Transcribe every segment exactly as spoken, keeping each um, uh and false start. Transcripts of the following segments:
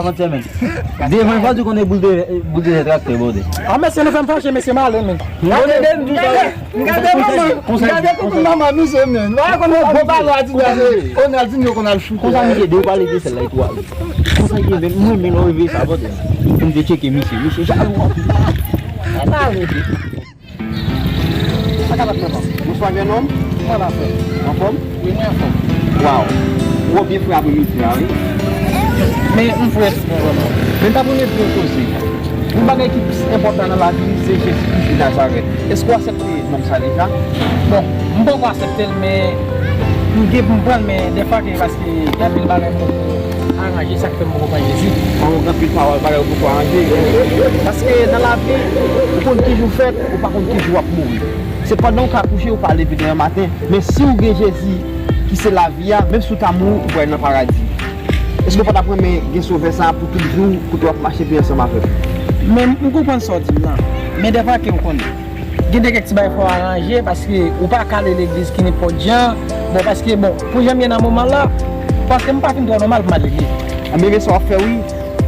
avan semèn. Devan, fò di konnen boul de, boul de traktè, bòdè. A, mesye, nou fè m fache, mesye, m ale, men. Gade, gade, gade, gade koukou manman misye, men. Wè, konn wè, bon, pale, a di, gade, Ronaldinho, konn al choute. Konsa, misye, de ou pale de sèl la, etwal. Konsa, ki men, mwen, men, lè w rive sa, bòdè. Pou m te tcheke misye, misye, jalou anpil. Sa pale de. Sa ka bat mwen, non. Bonswa, jennonm. Kòman w ap fè? Anfòm? Wi, mwen anfòm. Waw. Ou byen fre apremidi a, wi. Men m fre, mwen vrèman. Men m t ap renmen di w yon koze. Yon bagay ki plis enpòtan nan lavi, se Jezi Kris de Nazarèt. Èske w aksepte nonm sa deja? Bon, m poko aksepte l, men m gen pou m pran l, men dèfwa ke, paske gen anpil bagay m poko aranje, sa k fè m poko pran Jezi. An, ou gen anpil pawòl, bagay ou poko aranje. Paske nan lavi, ou konn ki jou w fèt, ou pa konn ki jou w ap mouri. Se pandan w ka kouche, ou pa leve demen maten. Men si w gen Jezi, ki se lavi a, menm si w ta mouri, ou pral nan paradi. Èske w pa t ap renmen gen Sovè sa a pou tout jou, kote w ap mache pi ansanm avè l? Men m konprann sa w di m nan. Men dèfwa ke w konnen. Gen de kèk ti bagay fò w aranje, paske ou pa ka ale legliz ki nenpòt jan. Bon, paske, bon, pou jan m ye nan moman la, paske m pa fin twò nòmal pou m al legliz. Anben, men sa w ap fè, wi.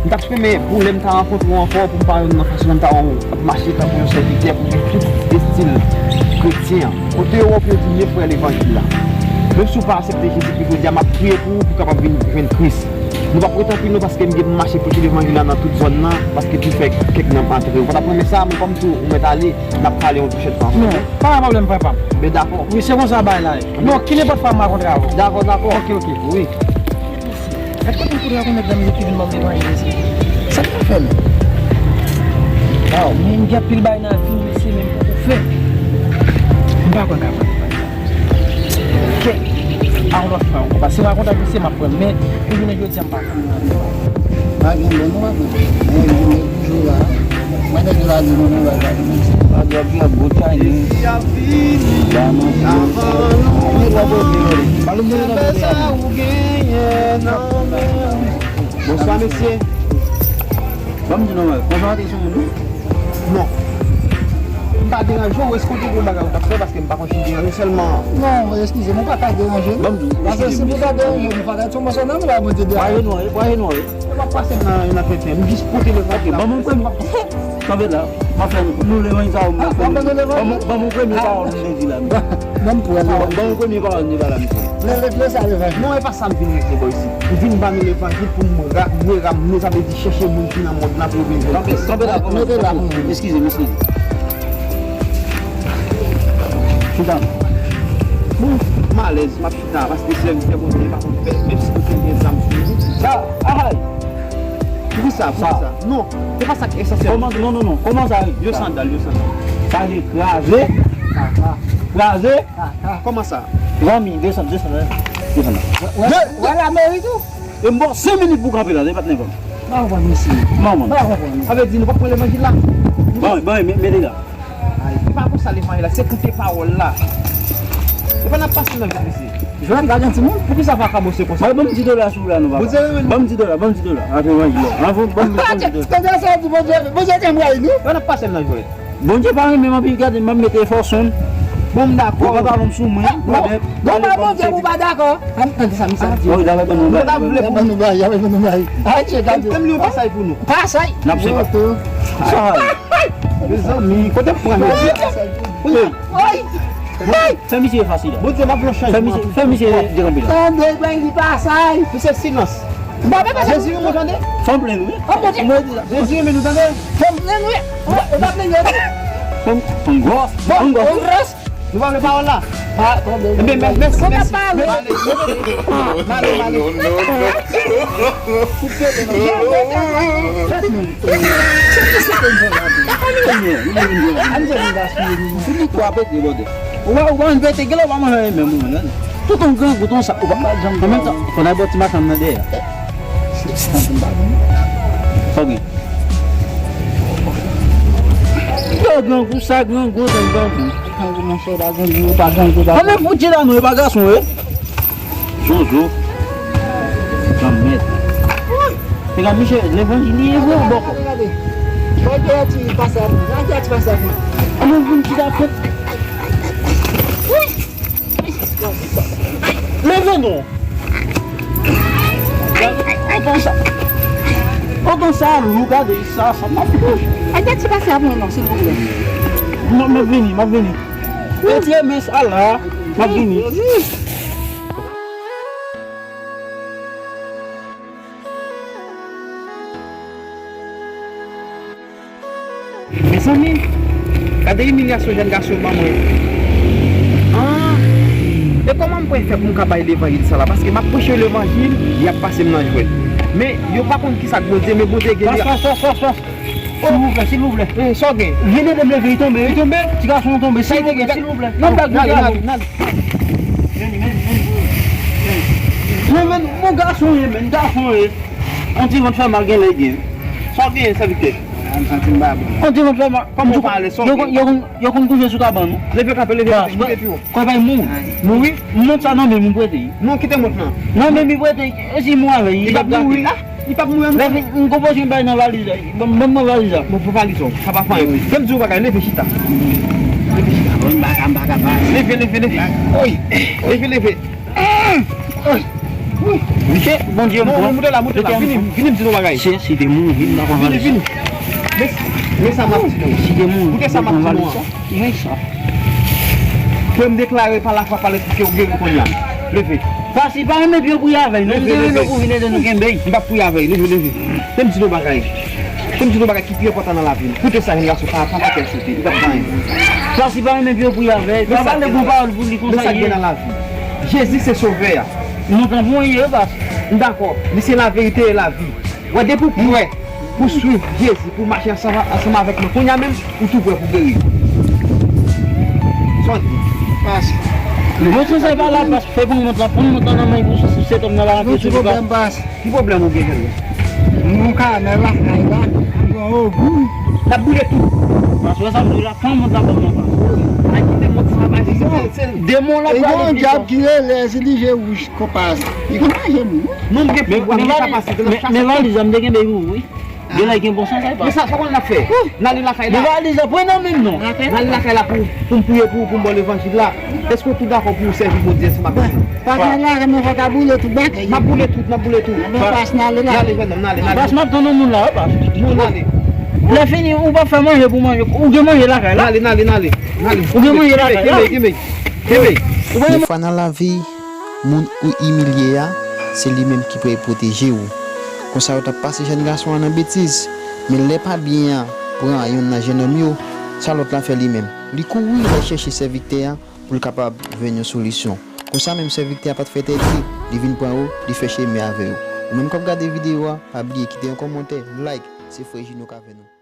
M t ap renmen pou lè m ta rankontre w ankò, pou m pa wè w nan fason m ta wè w ap mache tankou yon sèvitè pou tout estil kretyen an. Kote yo wè w pou yo di m, men frè levanjil la. Menm si w pa aksepte Jezikri jodi a, m ap priye pou ou pou w kapab vin jwenn Kris. Nou p ap ret anpil non, paske m gen pou m mache preche levanjil la nan tout zòn nan, paske pou fè kèk nanm antre. Ou pa t ap renmen sa, men kòm tou ou mèt ale, n ap pale yon pwochèn fwa ankò. Non, pa gen pwoblèm, papa. Ben dakò. Wi, se konsa bagay la ye. Non, ki nenpòt fwa m rakontre avè w. Dakò, dakò. Ok, ok. Wi. Gad kote m kouri a konn nèg nan mizik ki vin ban m levanjil isi. Sa k ap fè m? Waw, men m gen anpil bagay nan vi m, mesye, men m poko fè. M pa kwè m ka pran levanjil. Kèt! A yon lòt fwa ankò. Paske m a kontak misye, m ap pran l. Men, pou jounen jodi a, m pa ka. Pa gen lè, nou pa gen. Men, jounen toujou la. Mwen, nèg yo lage nou, nou lage nou. Pa dwòg, yo, gwo tayè. Ba nan. Bonswa, mesye. Ban m di nou, konsantre sou moun, wi. Non. M pa deranje w, èske w te gen yon bagay ou t ap fè, paske m pa konn si m deranje w sèlman. Non, eskize m, ou pa ka deranje m. Ban m di w, eskize m. Paske si m te ka deranje w, m pa ta sou mòso nan m la, mwen te deranje. Bwaye nou, bwaye nou. E w ap pase m nan, nan tenten. M jis pote levanjil la. Ok, ban m pran. Kanpe la. Anfen, nou levanjil sa, ban m, ban m, ban m yon premye pawòl m te di la, mesye. Ban m pran levanjil. Ban m yon premye pawòl m te ba la, mesye. Lè, lè, lè sa levanjil. Non, e pa sa m vin regle, bò, isit. M vin ba nou levanjil pou m ra-, m ramenn, sa vle di chèche moun ki nan mond lan pou yo vin jwenn Kris. Kanpe la, kanpe la, kanpe la. Eskize m, eskize m. Chita. Bon, m alèz, m ap chita, paske sèvitè Bondye pa konn fè, menm si nou te gen zam sou nou. Sa, ahay! Poukisa, poukisa? Non, se pa sa ki esansyèl. Kòman, non, non, non. Kòman sa ye? Yo sandal, yo sandal. Sa ye kraze. Kraze. Kòman sa? Zanmi, desann, desann, desann. Wè, wè lameri tou. E m ba w senk minit pou w kanpe la, se pa t nenpòt. Pa konprann, mesye. Manman. Pa konprann. Sa vle di nou p ap pran levanjil la? Bon, bon, men, men li la. Ay, se pa konsa levanjil la, se koute pawòl la. Se pa n ap pase nan vit, mesye. Jwenn, gade yon timoun, poukisa vakabon se konsa? Ban m di dola sou la, nou papa. Ban m di dola, ban m di dola. Avan, ban m, ban m di dola. Tande sa di Bondye, Bondye te mwen nou. Yo n ap pase m nan jwèt. Bondye pa renmen m anpil, gade, m ap mete efò sou m. Bon, m dakò. Yo pa ba m sou mwen. Bon, ba Bondye pou pa dakò. An, tande sa misye ap di. Oh, dapre ban nou bay. Ban nou bay, ban nou bay. Ay, tchè, gade. Fè m li yon pasaj pou nou. Pasaj. N ap se pa. Sa. Mezanmi, kote m pran mesye a? Woy! Woy! Fè misye efase la. Bondye, m ap pran chanjman. Fè misye, fè misye dekanpe la. Tande, bay li pasaj. Misye silans. Jezi renmen nou tande. Fè m plenn, wi. Jezi renmen nou tande. Fè m plenn, wi. Ou pa plenn, wi. Fè m, fè m gwòs. Fè m gwòs. Nou pa vle pawòl la? Ebyen, mèsi, mèsi. Male, male, male. Ou pa ann pete, bòdè. Ou pa, ou pa ann pete, genlè ou pa manje anyen menm ou menm. Tout yon grangou, tout yon sa, ou pa janm. An menm tan, fò n al bò ti machann nan dèyè. Ok. Yo grangou, sa grangou, sa grangou. Grangou, monchè, pa grangou, pa grangou, pa grangou. Ann fouti la non, e pa gason, wi. Zozo. Granmèt. Gade, misye, levanjil li ye vre ou bòkò? Gade, gade. Gade ti pase a, gade ti pase a. Ann vin ti la fèt. Leve non. Otan sa. Otan sa lou, gade sa, sa m ap fouti. Gade ti pase a pou mwen non, silvouplè. M, m ap vini, m ap vini. Retire men sa la, m ap vini. Mezanmi, gade imilyasyon jèn gason ban mwen. Ah, e kòman m pral fè pou m ka bay levanjil sa la? Paske m ap preche levanjil, y ap pase m nan jwèt. Men, yo pa konn kisa k Bondye, men Bondye gen. Pas, pas, pas, pas, pas. Silvouplè, silvouplè. Eh, sa w gen? Vin ede m leve, li tonbe. Li tonbe? Ti gason an tonbe, silvouplè, silvouplè. Nan blag, nan blag. Vini, vini, vini. Men, men, bon gason ye, men, gason ye. On ti vant fè mal gen lè gen. Sa w gen, sèvitè? Ah, m santi m pa bon. On ti vant fè mal. Kòman w pale, sa w gen? Yo konn, yo konn, yo konn kouche sou kabann, wi. Leve kanpe, leve kanpe, kite pi wo. Kò bay moun. Mouri? Mont sa nan men m prete. Non, kite mont lan. Nan men m prete, e si mou avè, li p ap mouri. Ah, li p ap mouri ankò. Lè m konpoze yon bagay nan valiz la. Ban m, ban m nan valiz la. Bon, pou valiz ou, sa pa fè anyen. Kè m di w bagay, leve chita. Leve chita. Bon, m pa ka, m pa ka pa. Leve, leve, leve. Oy, leve, leve. Misye, Bondye m pran. Moute la, moute la. Vini, vini m di nou bagay. Si, si te mouri, m pa konn valiz. Vini, vini. Men, men sa m ap di nou. Si te mouri, koute sa m ap di nou an. Ki jan sa? Ke m deklare pa lafwa, pa lespri ke w geri kounye a. Leve. Pasi pa renmen pou yo priye avè l. Leve, leve. M te renmen pou vin ede nou kenbe. M p ap priye avè l. Leve, leve. Ke m di nou bagay. Ke m di nou bagay ki pi enpòtan nan lavi nou. Koute sa, jèn gason, pa, pa fè kè l sote. Li p ap fè anyen. Pasi pa renmen pou yo priye avè l. Pa pale bon pawòl pou li konsa. Men sa k gen nan lavi. Jezi se sovè a. Nou tanpon ye, pas. M dakò. Li se laverite e lavi. Wè, depi w prè pou swiv Jezi, pou mache ansanm, ansanm avèk mwen, kounye a menm, ou tou prè pou geri. Sa w di? Pas. Bon, se sa pa la, pas. Fè pou mont la, pou mont la nan men pou se, se tòm nan la. Non, ti pwoblèm, pas. Ki pwoblèm ou gen, jèn? Nou ka nan lakay la, nou pran ogou. N ap boule tout. Pas, wè sa m di w la, fè mont la ban mwen, pas. Ay, kite mont sa, pas. Se, se demon la. E gen yon dyab ki rele Ezilijye Wouj. Konpas, li konn manje moun, wi. Non, m gen pouvwa, m gen kapasite nan chase. Men valiz la, m te kenbe pou ou, wi. Gen lè gen bon sans, sa e pa. Men sa, sa w konn n ap fè? N ale lakay la. Men valiz la, pran nan men m, non. N ale lakay la pou, pou m priye pou ou, pou m ba w levanjil la. Èske w tou dakò pou w sèvi Bondye ansanm avèk nou? Pa gen la, men fò ka boule tout bagay. N ap boule tout, n ap boule tout. Men pas, n ale la. N ale, jèn nonm, n ale, n ale. Pas, m ap tann yon moun la, wi, pas. Nou, n ale. Lè fini, ou pa fè manje pou manje. Ou gen manje lakay la? N ale, n ale, n ale, n ale. Ou gen manje lakay la? Kenbe, kenbe, kenbe. Ou pa gen Defwa nan lavi, moun ou imilye a, se li menm ki pou pwoteje w. Konsa yo t ap pase jèn gason an nan betiz. Men lè pa byen an pran yonn nan jennonm yo, sa lòt la fè li menm? Li kouri l al chèche sèviktè a pou l kapab jwenn yon solisyon. Konsa menm sèviktè a pa t fè tèt li, li vin pran yo, li fè chemen avè yo. Ou menm k ap gade videyo a, pa bliye kite yon kòmantè, like, se frè Jino k avè nou.